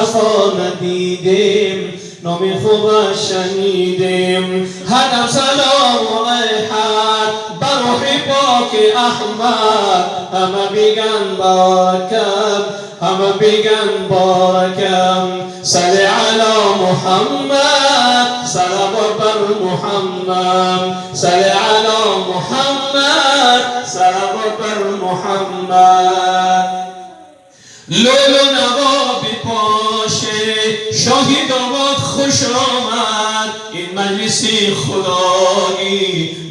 Мустафо надидем, номи хубаш шунидем. Ҳар салому алайҳ бар рӯҳи поки Аҳмад. Ҳама биган баракат, ҳама биган баракат. Салли ало Муҳаммад, салавот бар Муҳаммад. Салли ало Муҳаммад, салавот бар Муҳаммад. Лӯлу наво бипоше, шоҳи домод хуш омад. Ин маҷлиси худоӣ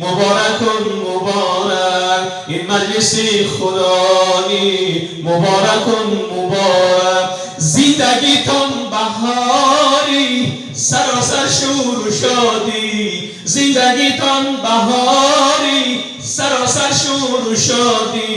муборакун муборак. Ин маҷлиси худоӣ муборакун муборак. Зиндагитон баҳорӣ, саросар шуру шодӣ. Зиндагитон баҳорӣ, саросар шуру шодӣ.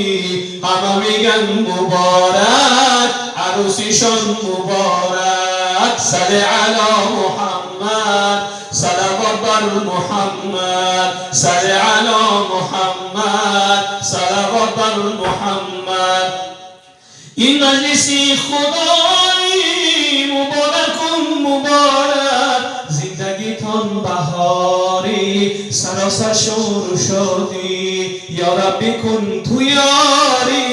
Ҳама меган муборак, арӯсишон муборак. Салли ало Муҳаммад, салавот бар Муҳаммад. Салли ало Муҳаммад, салавот бар Муҳаммад. Ин маҷлиси худоӣ муборакун муборак. Зиндагитон баҳорӣ, саросар шуру шодӣ. Ё Рабби, кун ту ёрӣ,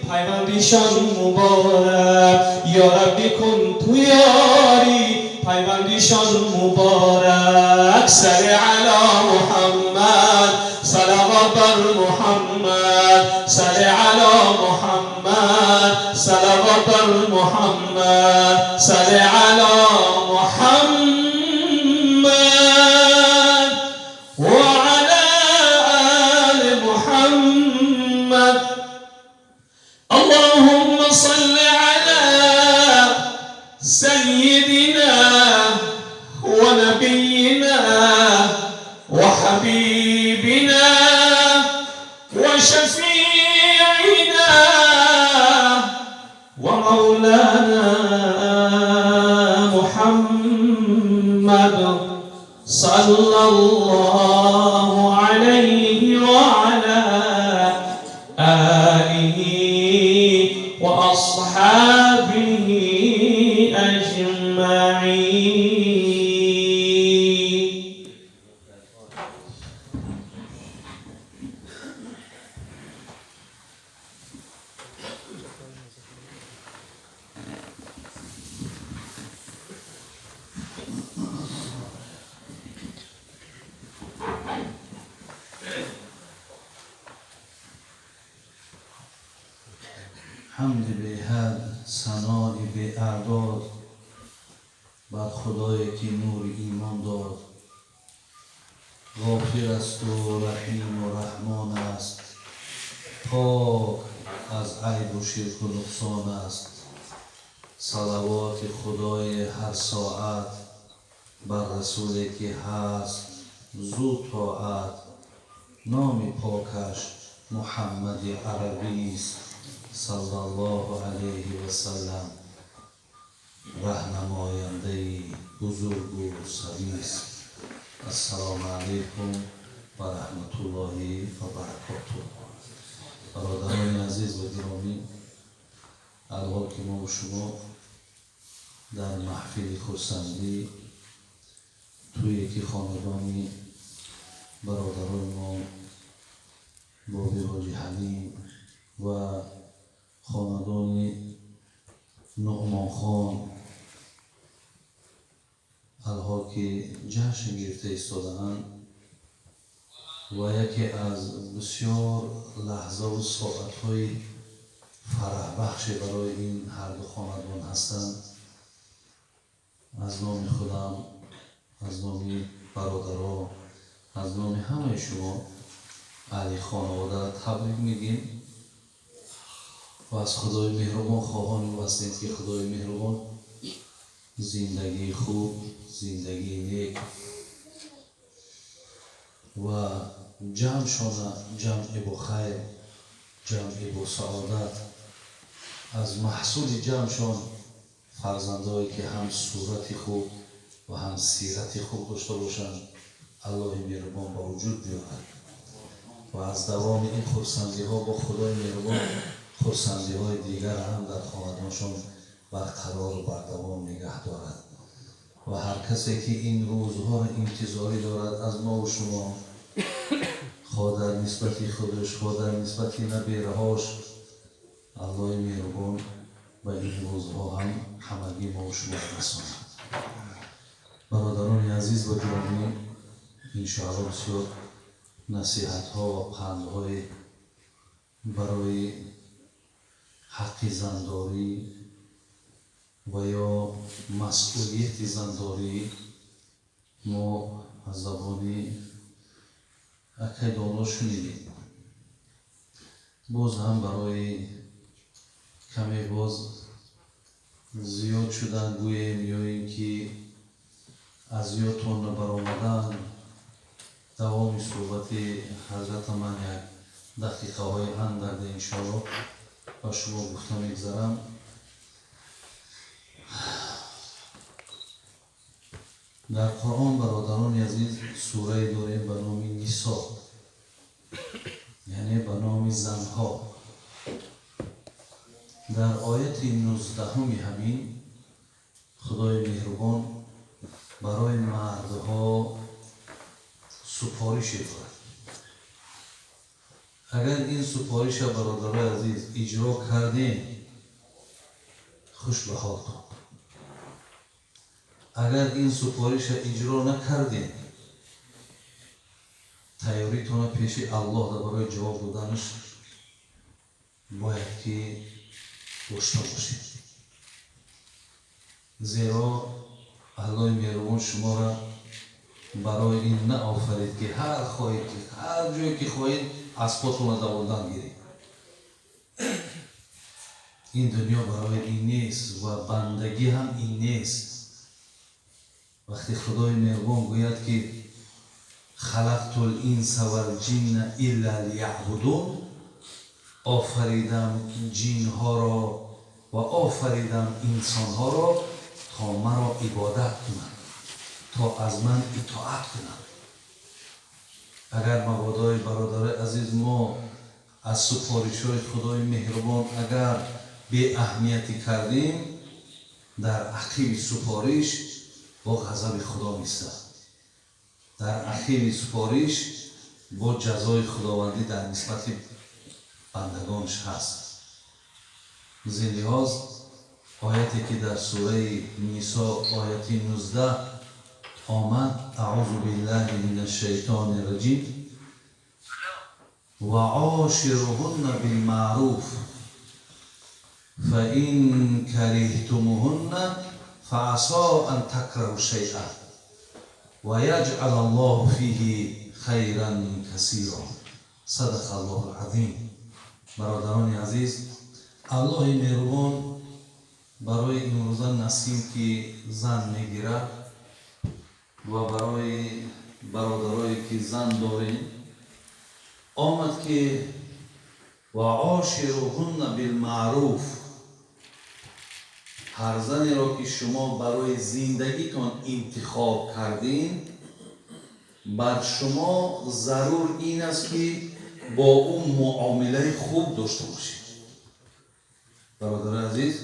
пайвандишон муборак. Ё Рабби, кун ту ёрӣ, пайвандишон муборак. Салли ало Муҳаммад, салавот бар Муҳаммад. Салли ало Муҳаммад, салавот бар Муҳаммад. Салли ало Муҳаммад ва ало оли Муҳаммад. Аллоҳумма салли ало саййидина ва набиййина ва ҳабибина ва шафиина ва мавлана Муҳаммад саллаллоҳу алайҳи ва ало олиҳи ва асҳобиҳи аҷмаин. Ҳамди беҳад, санои беаъдод бар Худое, ки нури имон дод. Ғофир асту раҳиму раҳмон аст, пок аз айбу ширку нуқсон аст. Салавоти Худои ҳар соат бар расуле, ки ҳаст зу тоат. Номи покаш Муҳаммади арабист, саллаллоҳу алайҳи васаллам, раҳнамояндаи бузургу сабист. Ассалому алайкум ва раҳматуллоҳи ва баракотуҳ. Бародарони азиз ва гиромӣ, алҳол ки мо шумо дар маҳфили хурсандӣ тӯе, ки хонадони бародарони мо Боби Ҳоҷи Ҳалим ва хонадони Нуъмонхон алҳол ки ҷашн гирифта истодаанд ва яке аз бисёр лаҳзаву соатҳои фараҳбахше барои ин ҳарду хонадон ҳастанд, аз номи худам, аз номи бародаро, аз номи ҳамаи шумо аҳли хонаводаро табрик мегӯем ва аз Худои меҳрубон хоҳонем ҳастем, ки Худои меҳрубон зиндагии хуб, зиндагии нек ва ҷамъшона ҷамъи бо хайр, ҷамъи бо саодат, аз маҳсули ҷамъшон фарзандое, ки ҳам сурати хуб ва ҳам сирати хуб дошта бошанд, Аллоҳи меҳрубон ба вуҷуд биёрад ва аз давоми ин хурсандиҳо бо Худои меҳрубон хурсандиҳои дигар ҳам дар хонадоншон барқарору бардавом нигаҳ дорад ва ҳар касе ки ин рӯзҳоро интизорӣ дорад аз мову шумо, хоҳ дар нисбати худаш, хоҳ дар нисбати набераҳош, Аллоҳи меҳрубон ба ин рӯзҳо ҳам ҳамагӣ мову шумо расонад. Бародарони азиз ва гиромӣ, иншоалло бисёр насиҳатҳо ва пандҳои барои ҳаққи зандорӣ ва ё масъулияти зандорӣ мо аз забони акай доно шунидем. Боз ҳам барои каме боз зиёд шудан гӯем ё ин ки аз ёдтон набаромадан, давоми суҳбати ҳазрата ман як дақиқаҳои андарда иншоалло ба шумо гуфта мегзарам. Дар Қуръон, бародарони азиз, сурае дорем ба номи Нисо, яъне ба номи занҳо. Дар ояти 19 ҳамин Худои меҳрубон барои мардҳо супорише дорад. Агар ин супориша, бародарои азиз, иҷро кардем, хуш ба ҳолтон. Агар ин супориша иҷро накардем, тайёритона пеши Аллоҳ да барои ҷавоб доданаш бояд ки дошта бошед. Зеро Аллоҳи меҳрубон шуморо барои ин наофарид ки ҳар хоҳед ки ҳар ҷое ки хоҳед аз потона давондан гиред. Ин дунё барои ин нест ва бандагӣ ҳам ин нест. Вақте Худои меҳрубон гӯяд ки халақтул инса вал ҷинна илла лияъбудун, офаридам ҷинҳоро ва офаридам инсонҳоро то маро ибодат кунанд, то аз ман итоат кунанд. Агар мабодои бародарои азиз мо аз супоришҳои Худои меҳрубон агар беаҳамиятӣ кардем, дар ақиби супориш бо ғазаби Худо меистад, дар ақиби супориш бо ҷазои худовандӣ дар нисбати бандагонаш ҳаст. Зин лиҳоз ояте ки дар сураи Нисо ояти 19 омад, аъузу биллаҳи мин ашшайтони раҷим, ва ошируҳунна билмаъруф фаин кариҳтумуҳунна фаасо ан такраҳу шайъа ва яҷъал аллоҳу фиҳи хайран касиро. Садақа аллоҳу алазим. Бародарони азиз, Аллоҳи меҳрубон барои имрӯза насим ки зан мегирад ва барои бародарое ки зан дорем омад ки ва ошируҳунна билмаъруф, ҳар занеро ки шумо барои зиндагитон интихоб кардин, бар шумо зарур ин аст ки бо ӯ муомилаи хуб дошта бошед. Бародари азиз,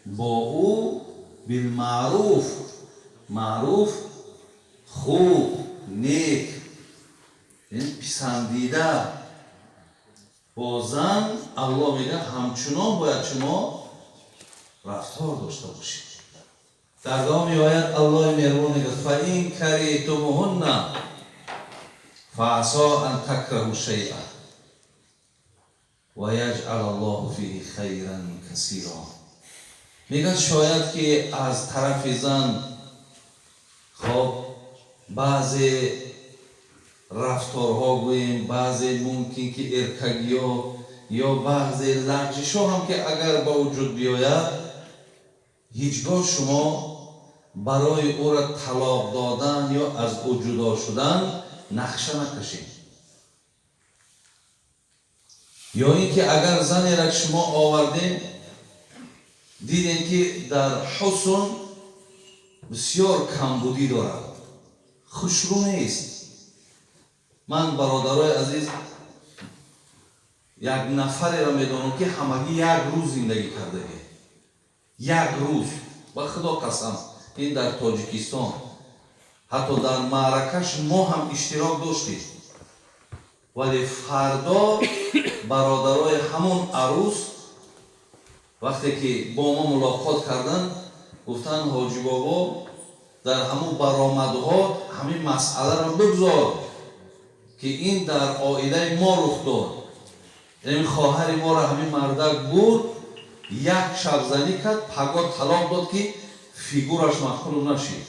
бо ӯ билмаъруф, маъруф хуб, нек, писандида бо зан Аллоҳ мегӯяд ҳамчунон бояд шумо рафтор дошта бошед. Дар давоми оят Аллоҳи меҳрубон мегӯяд фаин кариҳтумуҳунна фаасо ан такраҳу шайъа ва яҷъал аллоҳу фиҳи хайран касиро. Мегӯяд шояд ки аз тарафи зан хоб баъзе рафторҳо гӯем, баъзе мумкин ки эркагиҳо ё баъзе лағжишҳо ҳам ки агар ба вуҷуд биёяд, ҳеҷ гоҳ шумо барои ӯро талоқ додан ё аз ӯ ҷудо шудан нақша накашед. Ё ин ки агар занеро шумо овардем, дидем ки дар ҳусн бисёр камбудӣ дорад, хушрӯ нест. Ман, бародарои азиз, як нафареро медонам ки ҳамагӣ як рӯз зиндагӣ кардагӣ. Як рӯз ба худо қасам, ин дар Тоҷикистон, ҳатто дар маъракаш мо ҳам иштирок доштем, вале фардо бародарои ҳамон арӯс вақте ки бо мо мулоқот карданд, гуфтанд ҳоҷи бобо, дар ҳамон баромадҳо ҳамин масъаларо бигзор, ки ин дар оилаи мо рух дод. Яъне хоҳари моро ҳамин мардак бурд, як шабзанӣ кард, пагоҳ талоқ дод, ки фигураш маъқул нашид.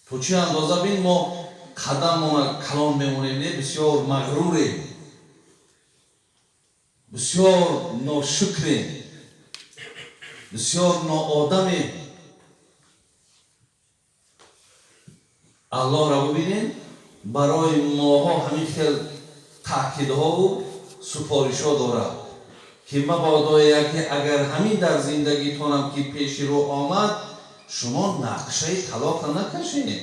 То чӣ андоза бин мо қадаммона калон мемонем, не, бисёр мағрурем, бисёр ношукрем, бисёр ноодамем. Аллоҳро бибинем, барои моҳо ҳамин хел таъкидҳову супоришҳо дорад, ки мабодо яке агар ҳамин дар зиндагитонам ки пеши рӯ омад, шумо нақшаи талоқа накашед,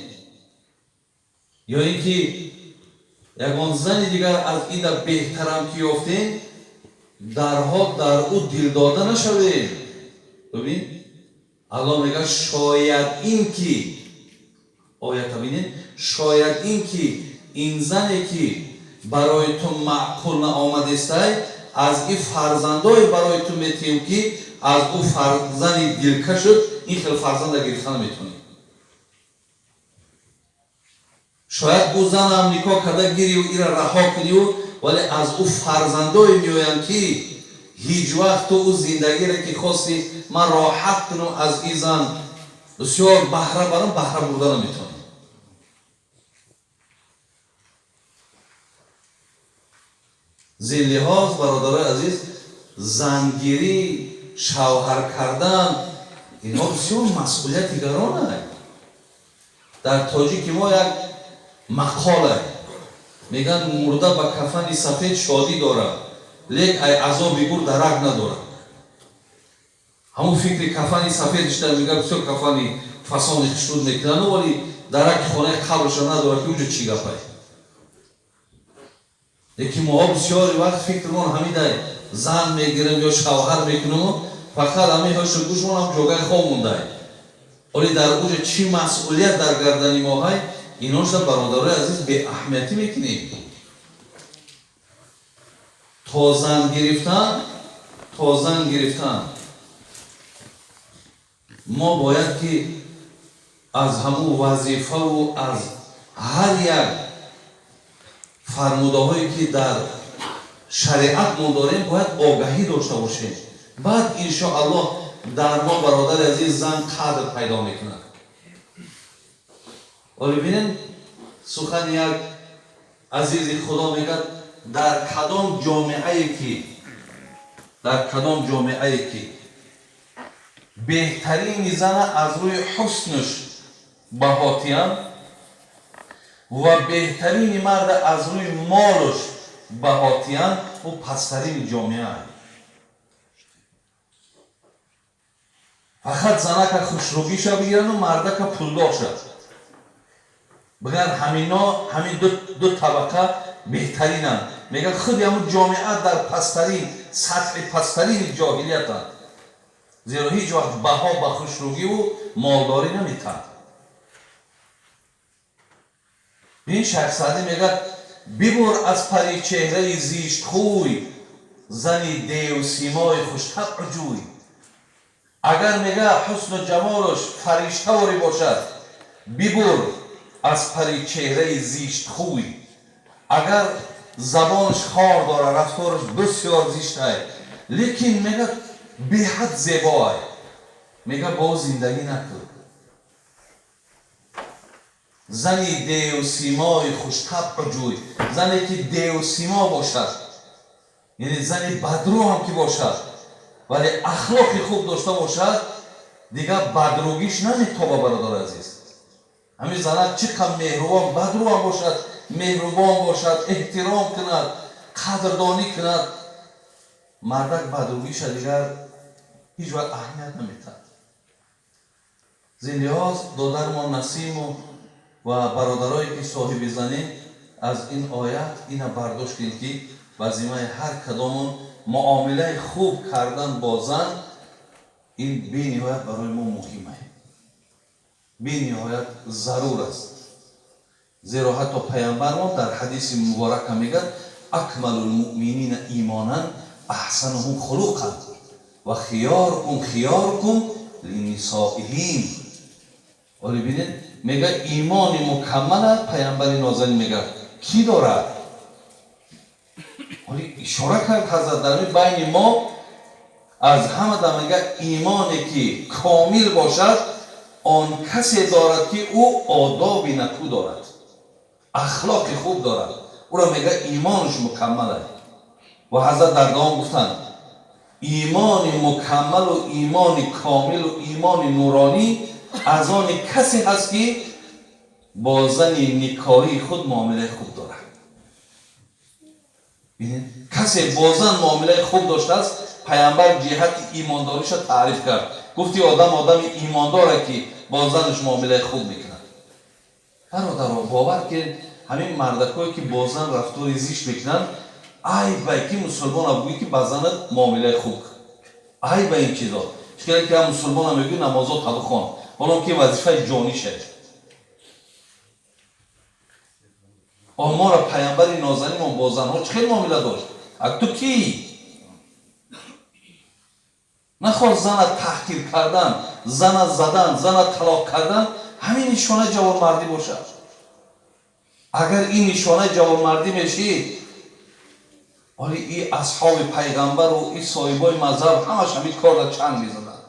ё ин ки ягон зани дигар аз ида беҳтарам ки ёфтем, дарҳол дар ӯ дилдода нашавед. Бибин, Аллоҳ мегӯяд, шояд ин ки, оята бинед, шояд ин ки ин зане ки барои ту маъқул наомадестай, аз ин фарзандое барои ту метиҳем, ки аз ӯ фарзани дилкашуд, ин хел фарзанда гирифта наметавонӣ. Шояд ӯ занам никоҳ карда гирию ира раҳо кунию, вале аз ӯ фарзандое меоянд, ки ҳеҷ вақт ту ӯ зиндагире ки хости ман роҳат кунам аз ин зан, бисёр баҳра барам, баҳра бурда наметавонӣ. Зин лиҳоз, бародарои азиз, зангирӣ, шавҳар кардан, инҳо бисёр масъулияти гаронанд. Дар тоҷики мо як мақола мегӯянд, мурда ба кафани сафед шодӣ дорад, лек ай азоби гур дарак надорад. Ҳамон фикри кафани сафедишта мегӯяд, бисёр кафани фасони хушнуд мекунанд, вале дараки хонаи қабрашо надорад, ки уҷо чӣ гапай. Лекин моҳо бисёри вақт фикрмон ҳамидай, зан мегирем ё шавҳар мекунем, фақат ҳамин ҳошу гӯшмон ҳам ҷогаи хоб мондай. Оли дар уҷо чӣ масъулият дар гардани моҳай, иношда бародарои азиз беаҳамиятӣ мекунем. То зан гирифтан мо бояд ки аз ҳамун вазифаву аз ҳар як фармудаҳое ки дар шариат мо дорем бояд огаҳӣ дошта бошем. Баъд иншоаллоҳ дар мо бародари азиз зан қадр пайдо мекунад. Оли бинем, сухани як азизи худо мегӯяд, дар кадом ҷомеае ки беҳтарини зана аз рӯи ҳуснаш баҳотиянд ва беҳтарини марда аз рӯи молаш баҳотиянд, ӯ пасттарини ҷомеа. Фақат занака хушрӯгиша бигирану мардака пулдорша. Бигӯянд ҳамино ҳамин ду табақа беҳтаринанд. Мегӯянд худи ҳамун ҷомеа дар пасттарин сатҳи пасттарини ҷоҳилиятанд, зеро ҳеҷ вақт баҳо ба хушрӯгиву молдорӣ наметаҳад. Бин, Шайх Саъдӣ мегӯяд, бибур аз пари чеҳраи зиштхӯй, зани девсимои хуштабъ ҷӯй. Агар мегӯяд ҳусну ҷамолаш фариштаворӣ бошад, бибур аз пари чеҳраи зиштхӯй. Агар забонаш хор дорад, рафтораш бисёр зиштай, лекин мегӯяд беҳад зебоай, мегӯяд бо ӯ зиндагӣ накун. Зани девсимои хуштабъ ҷӯй, зане ки девсимо бошад, яъне зани бадрӯ ҳам ки бошад, вале ахлоқи хуб дошта бошад, дигар бадрӯгиш наметоба. Бародари азиз, ҳамин занак чӣ қадр меҳрубон, бадрӯ ҳам бошад, меҳрубон бошад, эҳтиром кунад, қадрдонӣ кунад, мардак бадрӯгиша дигар ҳеҷ вақт аҳамият наметаҳад. Зин лиҳоз додармон Насиму ва бародарое ки соҳиби занем, аз ин оят ина бардошт кунед, ки ба зиммаи ҳар кадомон Муомилаи хуб кардан бо зан ин бениҳоят барои мо муҳим аст, бениҳоят зарур аст. Зеро ҳатто паямбармон дар ҳадиси муборака мегӯяд: акмалул муъминина имонан аҳсануҳум хулуқан ва хиёрукум хиёрукум линисоиҳим. Оли бинед, мегӯяд имони мукаммала паямбари нозанин мегӯяд кӣ дорад? Оли ишора кард ҳазрат дар байни мо аз ҳама да мегӯяд имоне ки комил бошад он касе дорад ки ӯ одоби наку дорад, ахлоқи хуб дорад, ӯро мегӯяд имонаш мукаммал аст. Ва ҳазрат дар давом гуфтанд имони мукаммалу имони комилу имони нуронӣ аз они касе ҳаст ки бо зани никоҳии худ муомилаи хуб дорад. Бинед, касе бо зан муомилаи хуб доштааст, паямбар ҷиҳати имондориша таъриф кард. Гуфти одам одами имондоре ки бо занаш муомилаи хуб мекунад. Бародаро, бовар кунед, ҳамин мардакое ки бо зан рафтори зишт мекунанд, айб ки мусулмона бугӯӣ ки ба занат муомилаи хуб кун. Айб ин чизо. Чикеле ки ҳам мусулмона мегӯӣ намозо табихон, ҳолон ки вазифаи ҷонише. Омора паямбари нозанимон бо занҳо чӣ хел муомила дошт? Ак ту кӣ? Нахост зана таҳқир кардан, зана задан, зана талоқ кардан ҳамин нишонаи ҷавонмардӣ бошад. Агар ин нишонаи ҷавонмардӣ мешид, оли и асҳоби пайғамбару и соҳибои мазҳаб ҳамаш ҳамин корра чанг мезаданд.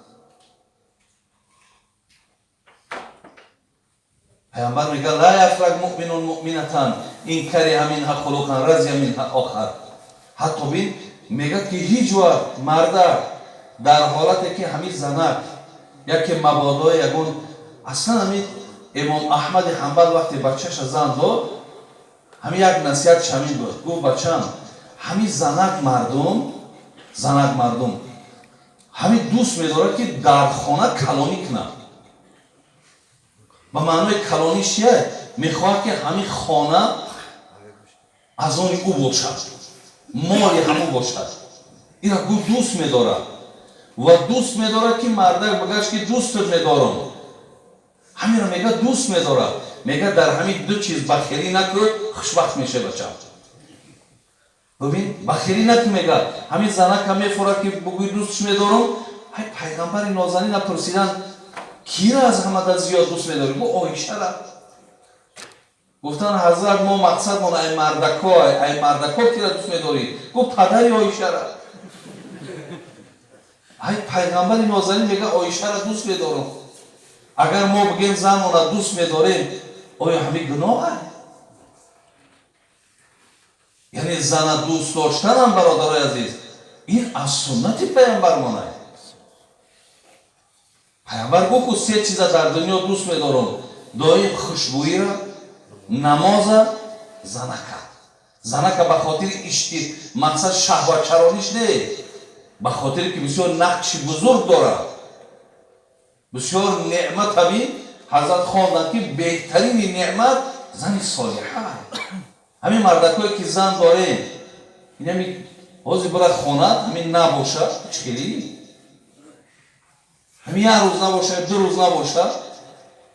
Пайғамбар мегӯяд ла яфрак муъминун муъминатан ин кариҳа минҳа хулуқан разия минҳа охар. Ҳатто бин мегӯяд ки ҳеҷ вақт марда дар ҳолате ки ҳамин занак яке мабодои ягон, аслан ҳамин имом Аҳмади Ҳанбал вақте бачаша зан дод, ҳамин як насиҳат чамин буд. Гуфт бачам, ҳамин занак мардум ҳамин дӯст медорад ки дар хона калонӣ кунад. Ба маънои калониш чия? Мехоҳад ки ҳамин хона аз они ӯ бошад, моли ҳамӯ бошад. Ира гуфт дӯст медорад ва дӯст медорад ки мардак бигӯяд ки дӯстат медорам. Ҳаминро мегӯяд дӯст медорад. Мегӯяд дар ҳамин ду чиз бахилӣ накун, хушбахт мешавӣ бачам. Бибин, бахилӣ накун мегӯяд. Ҳамин занака мефорад ки бугӯй дӯстш медорам. Ҳай пайғамбари нозанина пурсиданд киро аз ҳамада зиёд дӯст медорӣ? Гуфт Оишара. Гуфтанд ҳазрат мо мақсадмон ай мардако, ай мардако киро дӯст медорӣ? Гуфт падари Оишара. Ай пайғамбари нозанин мегӯяд Оишара дӯст медорам. Агар мо бигӯем занона дӯст медорем, оё ҳамин гуноҳ аст? Яъне зана дӯст доштанам, бародарои азиз, ин аз суннати паямбармон аст. Паямбар гуфт ку се чиза дар дунё дӯст медорам: доим хушбӯира, намоза, занака. Занака ба хотири ишти мақсад шаҳватчарониш не, ба хотире ки бисёр нақши бузург дорад, бисёр неъмат. Ҳамин ҳазрат хонданд ки беҳтарини неъмат зани солиҳа. Ҳамин мардакое ки зан дорем, ин ҳами ҳозир бирад хонад, ҳамин набошад, чӣ хелӣ? Ҳамин як рӯз набошад, ду рӯз набошад,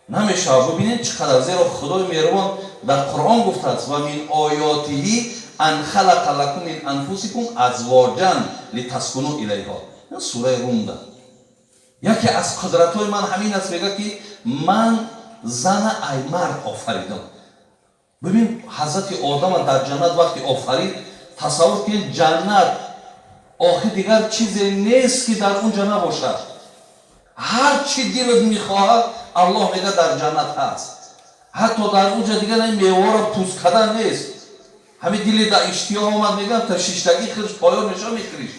намешавад. Бибинед чӣ қадар, зеро Худои меҳрубон дар Қуръон гуфтааст: ва мин оётиҳи ан халақа лакум мин анфусикум азвоҷан литаскуну илайҳо. Ин сураи Румда. Яке аз қудратҳои ман ҳамин аст, мегӯяд ки ман зана ай мард офаридам. Бибин, ҳазрати Одама дар ҷаннат вақте офарид, тасаввур кунед, ҷаннат охир дигар чизе нест ки дар он ҷо набошад. Ҳар чӣ дилат мехоҳад, Аллоҳ мегӯяд дар ҷаннат ҳаст. Ҳатто дар он ҷо дигар ин меваҳоро пӯст кардан нест. Ҳамин дили дар иштиҳо омад, мегӯям та шиштагӣ хирш поён мешава, мехӯриш.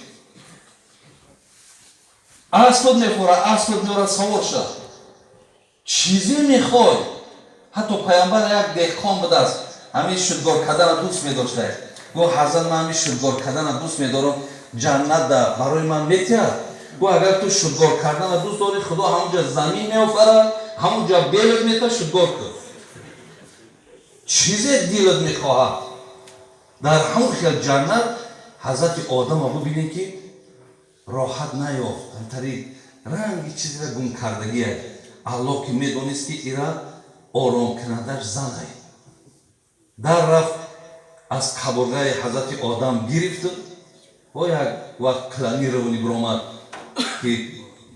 Аспот мефора, аспот меорад, савор ша. Чизе мехоҳӣ. Ҳатто паямбар як деҳқон будааст, ҳамин шудгор кардана дӯст медошта. Гуфт ҳазрат ман ҳамин шудгор кардана дӯст медорам, ҷаннат да барои ман метиҳад? Гуфт агар ту шудгор кардана дӯст дорӣ, Худо ҳамонҷа замин меофарад, ҳамонҷа белат метиҳад, шудгор кун. Чизе дилат мехоҳад. Дар ҳамон хел ҷаннат Ҳазрати Одама бубинед, ки роҳат наёфт, ҳамтари ранги чизера гум кардагия. Аллоҳ ки медонист, ки ира оромкунандаш занай, дар рафт, аз қабурғаи ҳазрати Одам гирифт. Бо як вақт клонирование биромад, ки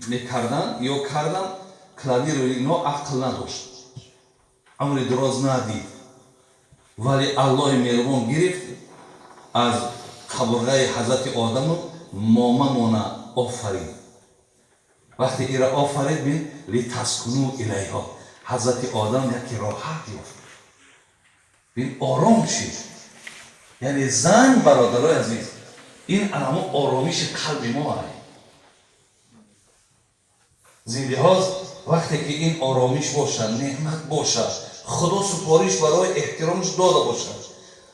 мекардан ё кардан клонирование, ино ақл надошт, амри дуроз надид, вале Аллоҳи меҳрубон гирифт аз қабурғаи ҳазрати Одаму момамона офарид. Вақте ира офарид, бин, لتسكنوا إليها, ҳазрати Одам яке роҳат ёфт, бин, ором шид. Яъне зан, бародарои азиз, ин анамо оромиши қалби мо ай. Зин лиҳоз, вақте ки ин оромиш бошад, неъмат бошад, Худо супориш барои эҳтиромаш дода бошад,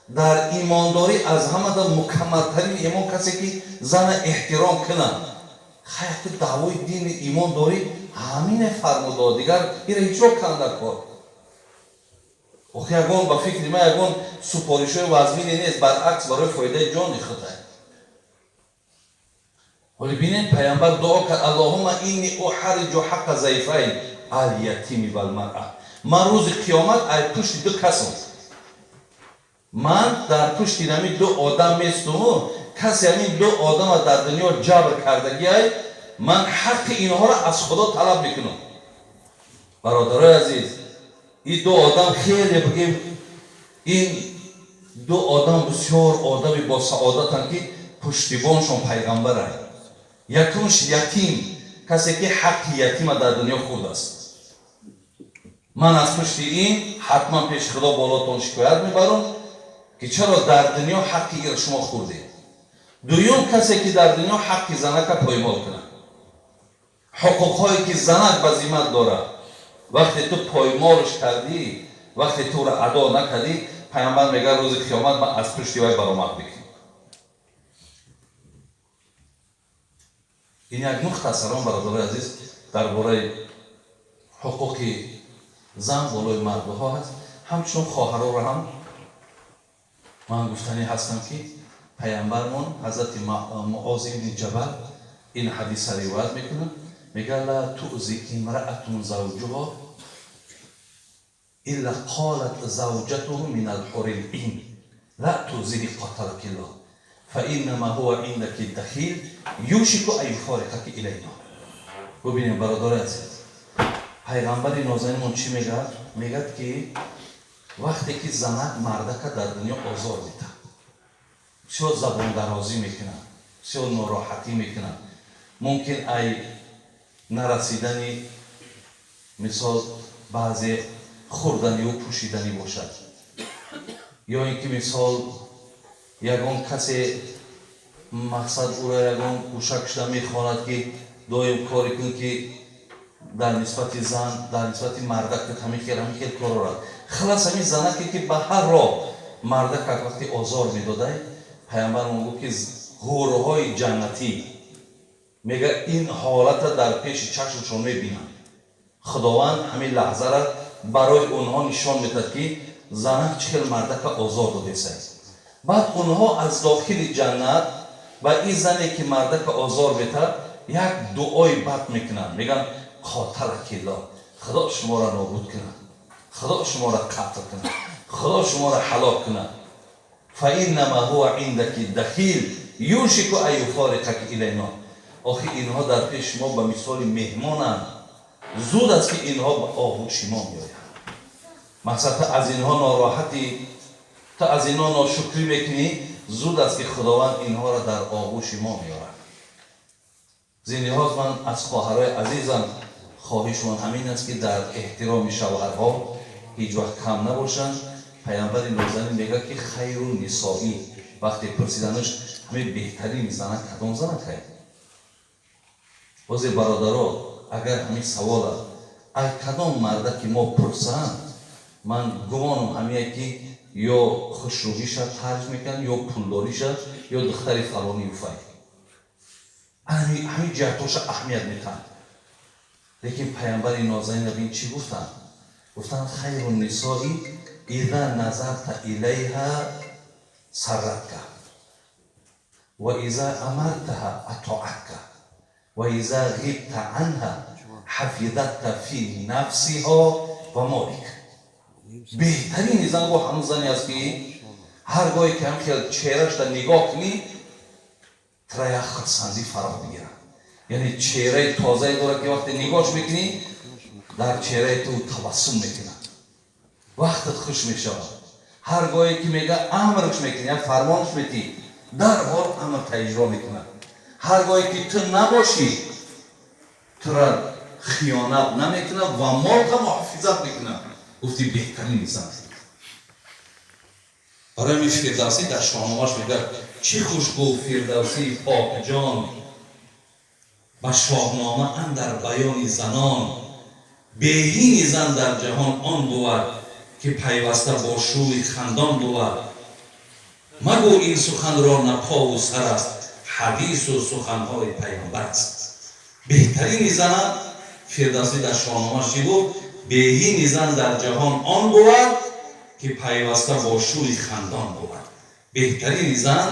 дар имондорӣ аз ҳамада мукаммалтарин имон касе ки зана эҳтиром кунад. Хайр, даъвои дини имондорӣ ҳамине фармудо, дигар ира иҷро кунанд дар кор. Охи, ягон, ба фикри ман, ягон супоришҳои вазмине нест, баръакс, барои фоидаи ҷони худай. Ҳоли бинед, пайғамбар дуо кард: اللهم إني أحرج حق ضيفين اليتيم والمرأة. Ман рӯзи қиёмат ай пушти ду касам, ман дар пушти нами ду одам местуму касе ҳамин ду одама дар дунё ҷабр кардагиай, ман ҳаққи инҳоро аз Худо талаб мекунам. Бародарои азиз, ин ду одам хеле, бигем, ин ду одам бисёр одами босаодатанд, ки пуштибоншон пайғамбарай. Якумш ятим, касе ки ҳаққи ятима дар дунё хурдааст. Ман аз пушти ин ҳатман пеши Худо болотон шикоят мебарам, ки чаро дар дунё ҳаққи ира шумо хурдед. Дуюм, касе ки дар дунё ҳаққи занака поймол кунад, ҳуқуқҳое ки занак ба зиммат дорад, вақте ту поймолш кардӣ, вақте туро адо накардӣ, пайғамбар мегӯяд: рӯзи қиёмат ман аз пушти вай баромад мекунам. Ин як мухтасарон, бародарои азиз, дар бораи ҳуқуқи зан болои мардуҳо ҳаст. Ҳамчунон хоҳароро ҳам ман гуфтанӣ ҳастам, ки пайғамбармон, ҳазрати Муоз ибни Ҷабал ин ҳадиса ривоят мекунад, мегӯяд: لا تؤذي امرأة زوجها إلا قالت زوجته من الحور العين لا تؤذيه قاتلك الله فإنما هو عندك دخيل يوشك أن يفارقك إلينا. Бубинем, бародари азиз, пайғамбари нозанимон чӣ мегӯяд? Мегӯяд, ки вақте ки занак мардака дар дунё озор медиҳад, бисёр забондарозӣ мекунад, бисёр нороҳатӣ мекунад, мумкин ай нарасидани, мисол, баъзе хӯрданиву пӯшиданӣ бошад, ё ин ки, мисол, ягон касе, мақсад, ӯро ягон гӯша кушта мехонад, ки доим коре кун, ки дар нисбати зан, дар нисбати мардак ҳамин хел, ҳамин хел кор орад. Хилас, ҳамин занаке ки ба ҳар роҳ мардакак вақте озор медодай, пайғамбармон гуфт, ки ҳурҳои ҷаннатӣ, мега, ин ҳолата дар пеши чашмшон мебинанд. Худованд ҳамин лаҳзара барои онҳо нишон медиҳад, ки занак чӣ хел мардака озор додесай. Баъд онҳо аз дохили ҷаннат ба ин зане ки мардака озор метаҳад, як дуои бад мекунанд, мегӯянд: قاتلك الله, Худо шуморо нобуд кунад, Худо шуморо қатл кунад, Худо шуморо ҳалок кунад. فإنما هو عندك دخيل يوشك أن يفارقك إلينا. Охи, инҳо дар пеши шумо ба мисоли меҳмонанд, зуд аст, ки инҳо ба оғӯши мо меоянд. Мақсад, ту аз инҳо нороҳатӣ, ту аз инҳо ношукрӣ мекунӣ, зуд аст, ки Худованд инҳоро дар оғӯши мо меорад. Зин лиҳоз, ман аз хоҳарои азизам хоҳишмон ҳамин аст, ки дар эҳтироми шавҳарҳо ҳеҷ вақт кам набошанд. Пайғамбари нозанин мегӯяд, ки خير النساء, вақте пурсиданаш, ҳамин беҳтарин занак кадом занакай? Бозе, бародаро, агар ҳамин савола ай кадом марда ки мо пурсанд, ман гумонам ҳамие, ки ё хушрӯҳиша тарҷ мекунанд, ё пулдориша, ё духтари фалонию фай, ҳамин ҷиҳатҳоша аҳамият метаҳанд. Лекин пайғамбари нозанин бин, чӣ гуфтанд? Гуфтанд: خير النساء إذا نظرت إليها سرتك. Ва иза амартаҳа атоатка, ва иза ғибта анҳа ҳафизатка фи нафсиҳо ва молик. Беҳтарини зан го ҳамун зане аст, ки ҳар гоҳе ки ҳам хел чеҳрашда нигоҳ кунӣ, тура як хурсандӣ фаро мегирад. Яъне чеҳраи тозае дорад, ки вақте нигоҳш мекунӣ, дар чеҳраи ту табассум мекунад, вақтат хуш мешавад. Ҳар гоҳе ки мега амрш мекунӣ, як фармонш метӣ, дарҳол амрта иҷро мекунад. Ҳар гоҳе ки ту набошӣ, тура хиёнат намекунад ва молта муҳофизат мекунад. Гуфти, беҳтарини зан. Барои ҳамин Фирдавсӣ дар Шоҳномаш мегӯяд: чӣ хуш гуфт Фирдавсии покҷон ба Шоҳнома андар баёни занон: беҳини зан дар ҷаҳон он бувад, ки пайваста бо шӯи хандон бувад. Магӯ ин суханро на пову сар аст, ҳадису суханҳои пайғамбар аст. Беҳтарини зана Фирдавсӣ дар Шоҳномаш чӣ гуфт? Беҳини зан дар ҷаҳон он бувад, ки пайваста бо шӯи хандон бувад. Беҳтарини зан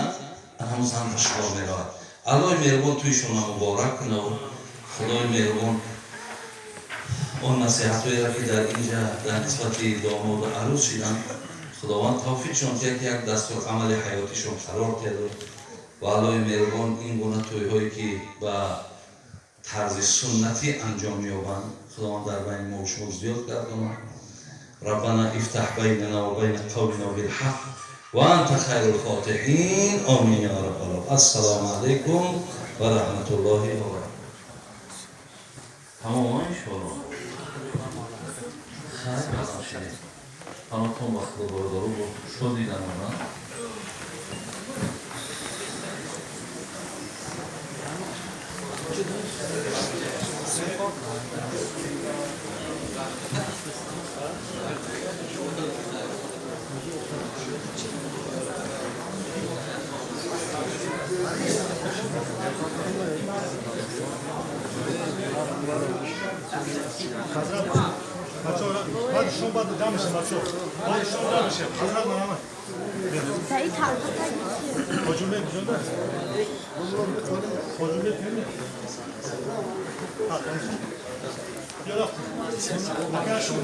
ҳамун зан ба шумор меравад. Аллоҳи меҳрубон тӯйшона муборак кунаву Худои меҳрубон он насиҳатҳоеро, ки дар инҷа дар нисбати домоду арӯс шиданд, Худованд тавфиқшон диҳад, ки як дастурамали ҳаётишон қарор диҳаду ва Аллоҳи меҳрубон ин гуна тӯйҳое, ки ба тарзи суннатӣ анҷом меёбанд, Худованд дар байни мо шумо зиёд гардонад. Раббана ифтаҳ байнана ва байна қавмина билҳақ ва анта хайрул фотиҳин. Омин я раббал алам. Ассалому алайкум ва раҳматуллоҳи ва баракатуҳ. Тамом, иншоалло. Хайр бошед. Паноҳтон ба Худо, бародаро, шодидан омад. Хазрат, бачаҳо, баъди шом баъд ҷамъ мешем, бачаҳо. Баъди шом ҷамъ мешем. Хазрат, марҳамат. Хоҷумбек куҷода? Хоҷумбек кунед? Ҳа, тамом. Биё, рафтем. Ака, шумо.